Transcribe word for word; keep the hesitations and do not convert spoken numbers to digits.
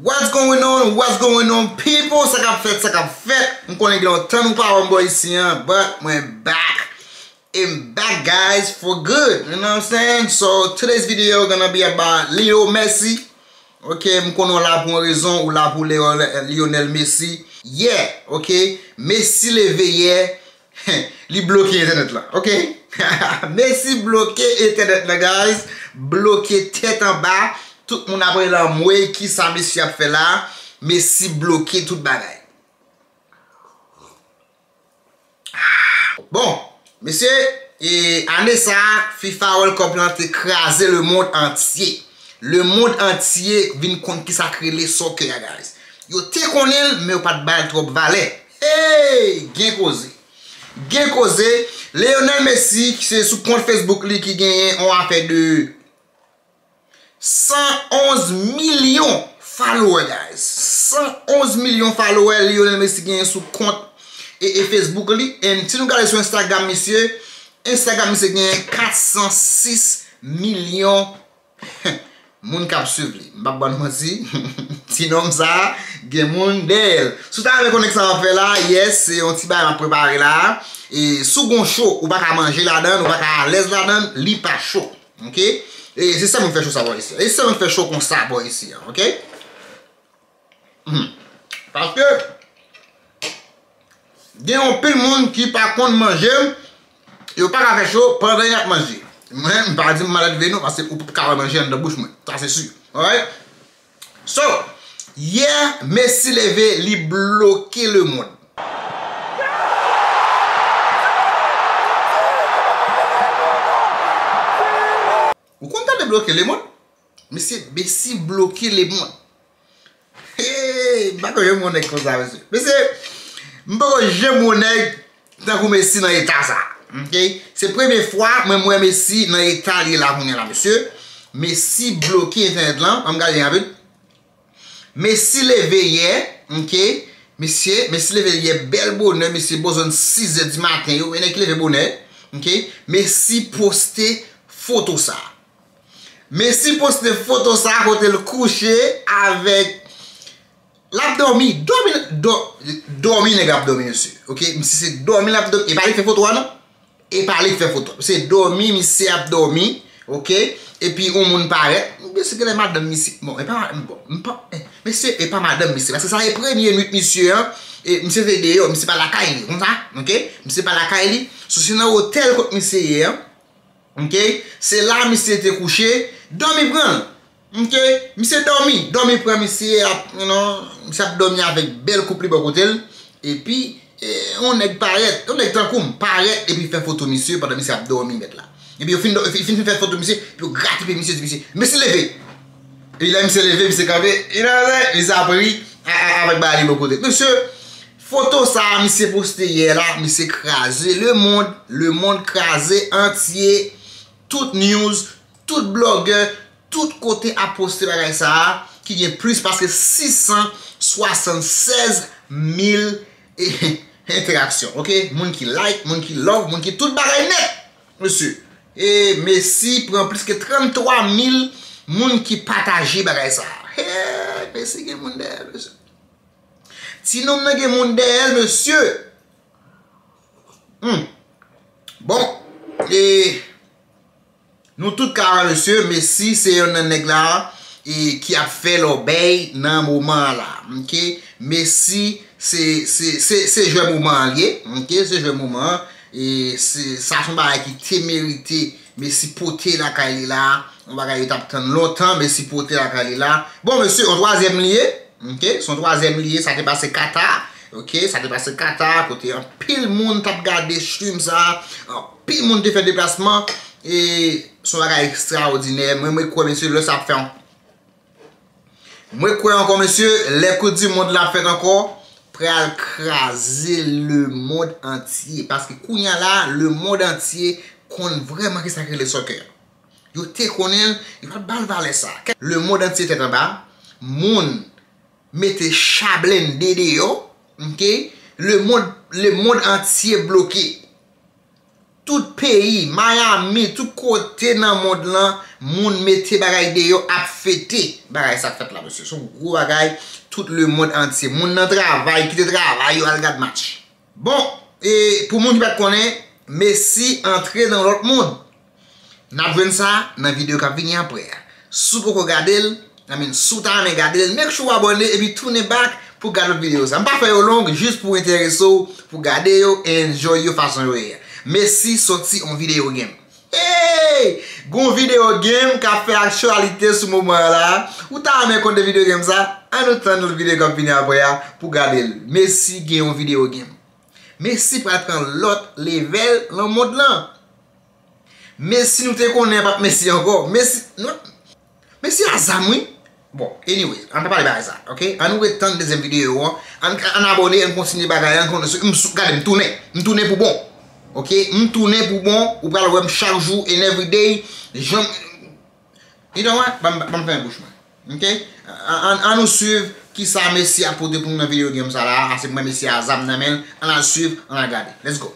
What's going on? What's going on, people? Sa k ap fèt, sa k ap fèt? M konnen gen lontan nou pa wè m bò isi an, but mwen back. I'm back, guys, for good. You know what I'm saying? So today's video gonna be about Leo Messi. Ok, m konnen w la pou yon rezon, ou la pou Leo- Lionel Messi. Yeah, ok. Messi leve yè, li bloke entènèt la, ok? Messi bloke entènèt la, guys. Bloke tèt anba. Tout moun ap rele anmwey, kisa Messi ap fè la? Messi bloke tout bagay. Bon, mesye, e, ane sa a, FIFA World Cup lan te kraze lemonn antye. Lemonn antye vin konn kisa k rele soccer a, guys. Yo te konnen l, men yo pa t ba l twòp valè. Hey! Gen koze. Gen koze. Lionel Messi, se sou kont Facebook li ki genyen yon afè de san onz milyon follower, guys. San onz milyon follower Lionel Messi genyen sou kont e, e Facebook li. And si nou gade sou Instagram misye, Instagram misye genyen kat san sis milyon moun k ap swiv li. M p ap ba nou manti, ti nonm sa a gen moun dèyè l. Si w ta renmen konnen sa m ap fè la, yes, se yon ti bagay m ap prepare la. E si w gon cho, ou pa ka manje ladan l, ou pa ka alèz ladan l, li pa cho. Ok? E se sèlman fè cho sa bò isi. E se sèlman fè cho konsa bò isi an, ok? Hmm. Paske gen yon pil moun ki pa konn manje, yo pa ka fè cho pandan y ap manje. Mwen, m pa di m malad vre non, paske ou p ap ka wè manje anndan bouch mwen. Sa se si. Alright? So, yè, Messi leve, li bloke lemonn. Ou konn tande bloke lemonn? Mesye, Messi bloke lemonn. Hey, m pa ko janm wè yon nèg konsa, mesye. Mesye, m pa ko janm wè yon nèg tankou Messi nan eta sa. Ok? Se premye fwa mwen m wè Messi nan eta li ye la kounye a la, mesye. Messi bloke entènèt lan. Ann gade rapid. Messi leve yè, ok? Mesye, Messi leve yè bèl bonè, mesye, bò zòn sis zè di maten yo, e nèg ki leve bonè, ok? Messi poste foto sa. Messi poste foto sa kote l kouche avèk, l ap dòmi, dòmi, dò- dòmi nèg ap dòmi, mesye, ok? Mesye se dòmi l ap dòmi, e pa li fè foto a non. E pa li k fè foto. Se dòmi, misye ap dòmi, ok? Epi yon moun parèt. Mesye genlè madanm misye. Bon, e pa, bon, m pa, eh, mesye, e pa madanm misye. Paske sa se premye nwit misye an. E misye te deyò, misye pa lakay li, konsa, ok? Misye pa lakay li. So, se nan otèl kot misye ye an, ok? Se la misye te kouche, dòmi pran l. Ok, misye dòmi, dòmi pran misye ap, you know, misye ap dòmi avèk bèl koup li bò kote l. Epi, e, yon nèg parèt, yon nèg tankou m, parèt epi fè foto misye pandan misye ap dòmi mèt la. Epi yo fin, dò- fin, fin fè foto misye, epi yo grate pye misye, di misye, "Messi leve!" Epi lè misye leve, misye kanpe, you know what I'm saying? Misye ap ri a- a- avèk bagay li bò kote. Mesye, foto sa a misye poste yè la, misye kraze lemonn, lemonn kraze antye, tout news, tout blogger, tout kote ap poste bagay sa a, ki gen plis pase sis san swasannsèz mil, e, entèraksyon, ok? Moun ki like, moun ki love, moun ki tout bagay nèt, mesye. E Messi pran plis ke tranntwa mil moun ki pataje bagay sa a. Hey, Messi gen moun dèyè l, mesye. Ti nonm nan gen moun dèyè l, mesye. Hmm. Bon, e nou tout ka wè, mesye, Messi se yonn nan nèg la, e ki ap fè lòbèy nan moman an la. Ok? Messi se, se, se, se jwè moman an li ye. Ok? Se jwè moman an. E se, sa se yon bagay ki te merite Messi pote lakay li la. Yon bagay yo t ap tann lontan, Messi pote lakay li la. Bon, mesye, yon twazyèm li ye. Ok, se yon twazyèm li ye, sa te pase Kata. Ok, sa te pase Kata, kote anpil moun t ap gade stream sa. Anpil moun te fè deplasman. E se yon bagay ekstraòdinè. Mwen, mwen kwè, mesye, lè sa ap fè yon. Mwen kwè ankò, mesye, lè Koup di Mond la ap fèt ankò, pral kraze lemonn antye. Paske kounye a la, lemonn antye konn vrèman kisa k rele soccer. Yo te konnen l, yo pa t ba l valè sa. Lemonn antye tèt anba, moun mete cha blende deyò, ok? Lemonn, lemonn antye bloke. Tout peyi, Miami, tout kote nan mond lan, moun mete bagay deyò ap fete bagay sa k fèt la, mesye. Se yon gwo bagay, tout lemonn antye. Moun nan travay, kite travay yo, al gad match. Bon, e pou moun ki pa t konnen, Messi antre nan lòt mond. N ap jwenn sa nan videyo k ap vini apre a. Si w poko gade l, I mean, si w ta renmen gade l, make sure w abòne epi tounen back pou gade lòt videyo sa. M pa fè yo long, jis pou enterese w, pou gade yo e enjoy yo fason yo ye a. Messi soti yon videyo game. Hey! Gon videyo game k ap fè aktyalite sou moman an la. Ou ta renmen konn de videyo game sa? Ann nou tann lòt videyo k ap vini apre a pou gade l. Messi gen yon videyo game. Messi pral pran lòt level nan mond lan. Messi nou te konnen p ap Messi ankò. Messi, nou, Messi a zam wi. Bon, anyway, ann pa pale bagay sa, ok? Ann nou ret tann dezyèm videyo an. Ann, ann abòne, ann kontinye bagay, ann konn, m sou, gade, m tounen. M tounen pou bon. Ok? M tounen pou bon. Ou pral wè m chak jou and every day. Janm, you know what? Ban m, ban m fèmen bouch mwen. Ok? Ann, ann, ann nou swiv kisa Messi ap pote pou nou nan videyo game sa la. Ase mwen Messi a zam nan men l. Ann al swiv, ann al gade. Let's go.